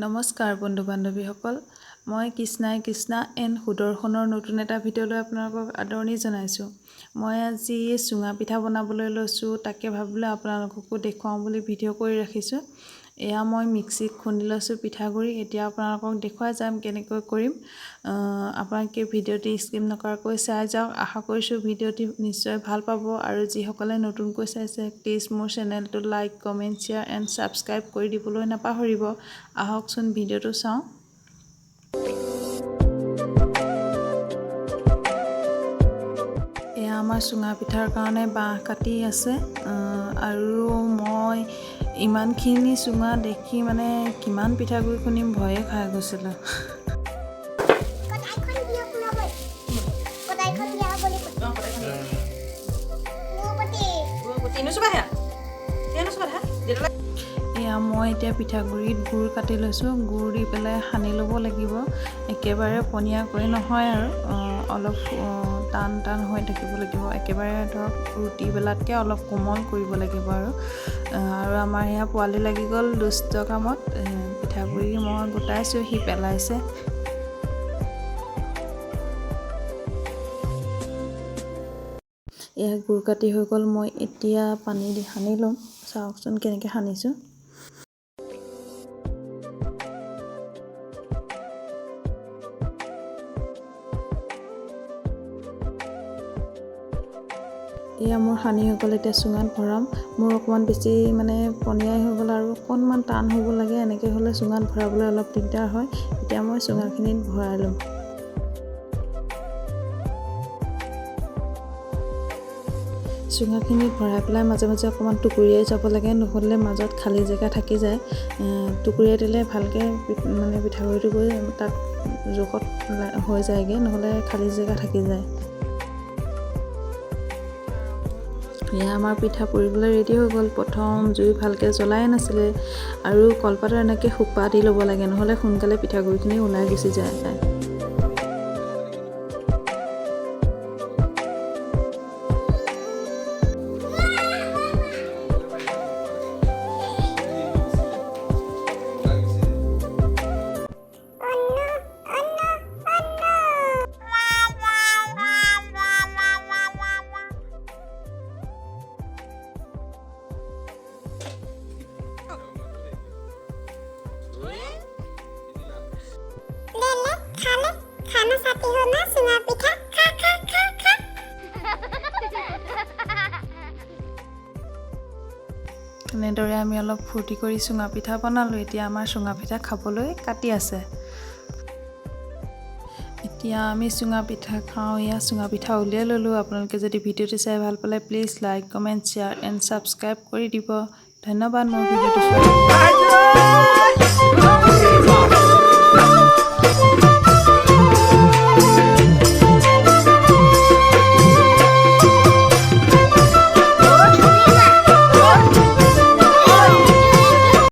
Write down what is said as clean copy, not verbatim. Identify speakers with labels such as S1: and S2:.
S1: নমস্কাৰ বন্ধু বান্ধৱীসকল, মই কৃষ্ণাই কৃষ্ণা এণ্ড সুদৰ্শনৰ নতুন এটা ভিডিঅ'লৈ আপোনালোকক আদৰণি জনাইছোঁ। মই আজি চুঙা পিঠা বনাবলৈ লৈছোঁ, তাকে ভাবিলোঁ আপোনালোককো দেখুৱাওঁ বুলি ভিডিঅ' কৰি ৰাখিছোঁ। এয়া মই মিক্সিত খুন্দি লৈছোঁ পিঠাগুড়ি। এতিয়া আপোনালোকক দেখুৱাই যাম কেনেকৈ কৰিম। আপোনালোকে ভিডিঅ'টি স্কিপ নকৰাকৈ চাই যাওক। আশা কৰিছোঁ ভিডিঅ'টি নিশ্চয় ভাল পাব। আৰু যিসকলে নতুনকৈ চাইছে, প্লিজ মোৰ চেনেলটো like, comment, share and subscribe কৰি দিবলৈ নাপাহৰিব। আহকচোন, ভিডিঅ'টো চাওঁ। এয়া আমাৰ চুঙা পিঠাৰ কাৰণে বাঁহ কাটি আছে আৰু মই ইমানখিনি চুঙা দেখি মানে কিমান পিঠাগুড়ি খুন্দিম ভয়ে খাই গৈছিলোঁ।
S2: কটাৰীখন দিয়ক নহয়, কটাৰীখন দিয়া বুলি মোৰ।
S3: নুচুবা, সেয়া সেয়া নুচুবা হা দেউতালৈ।
S1: এয়া মই এতিয়া পিঠাগুড়িত গুড় কাটি লৈছোঁ। গুড় দি পেলাই সানি ল'ব লাগিব। একেবাৰে পনীয়া কৰি নহয় আৰু অলপ টান টান হৈ থাকিব লাগিব। একেবাৰে ধৰক ৰুটি বেলাতকৈ অলপ কোমল কৰিব লাগিব। আৰু আমাৰ সেয়া পোৱালি লাগি গ'ল দুষ্ট কামত। পিঠাগুড়ি মই গোটাইছোঁ, সি পেলাইছে। এয়া গুড় কাটি হৈ গ'ল। মই এতিয়া পানী দি সানি ল'ম। চাওকচোন কেনেকৈ সানিছোঁ। এয়া মোৰ সানি হৈ গ'ল। এতিয়া চুঙাত ভৰাম। মোৰ অকণমান বেছি মানে পনীয়াই হৈ গ'ল আৰু অকণমান টান হ'ব লাগে। এনেকৈ হ'লে চুঙাত ভৰাবলৈ অলপ দিগদাৰ হয়। এতিয়া মই চুঙাখিনিত ভৰাই ল'ম। চুঙাখিনিত ভৰাই পেলাই মাজে মাজে অকণমান টুকুৰিয়াই যাব লাগে, নহ'লে মাজত খালী জেগা থাকি যায়। টুকুৰিয়াই দিলে ভালকৈ মানে পিঠাগুড়িটো গৈ তাত জোখত হৈ যায়গৈ, নহ'লে খালী জেগা থাকি যায়। এয়া আমাৰ পিঠা পুৰিবলৈ ৰেডি হৈ গ'ল। প্ৰথম জুই ভালকৈ জ্বলাই নাছিলে আৰু কলপাতৰ এনেকৈ সোপা দি ল'ব লাগে, নহ'লে সোনকালে পিঠাগুড়িখিনি ওলাই গুচি যায়।
S2: অন্ন অন্ন অন্ন। ले ले, खा ले, खाना साथी हो ना। चुঙा पिठा खा खा खा खा।
S1: এনেদৰে আমি অলপ ফূৰ্তি কৰি চুঙা পিঠা বনালোঁ। এতিয়া আমাৰ চুঙা পিঠা খাবলৈ কাটি আছে। এতিয়া আমি চুঙা পিঠা খাওঁ। এয়া চুঙা পিঠা উলিয়াই ল'লোঁ। আপোনালোকে যদি ভিডিঅ'টো চাই ভাল পালে, please like, comment, share and subscribe কৰি দিব। ধন্যবাদ মোৰ ভিডিঅ'টো চোৱাৰ।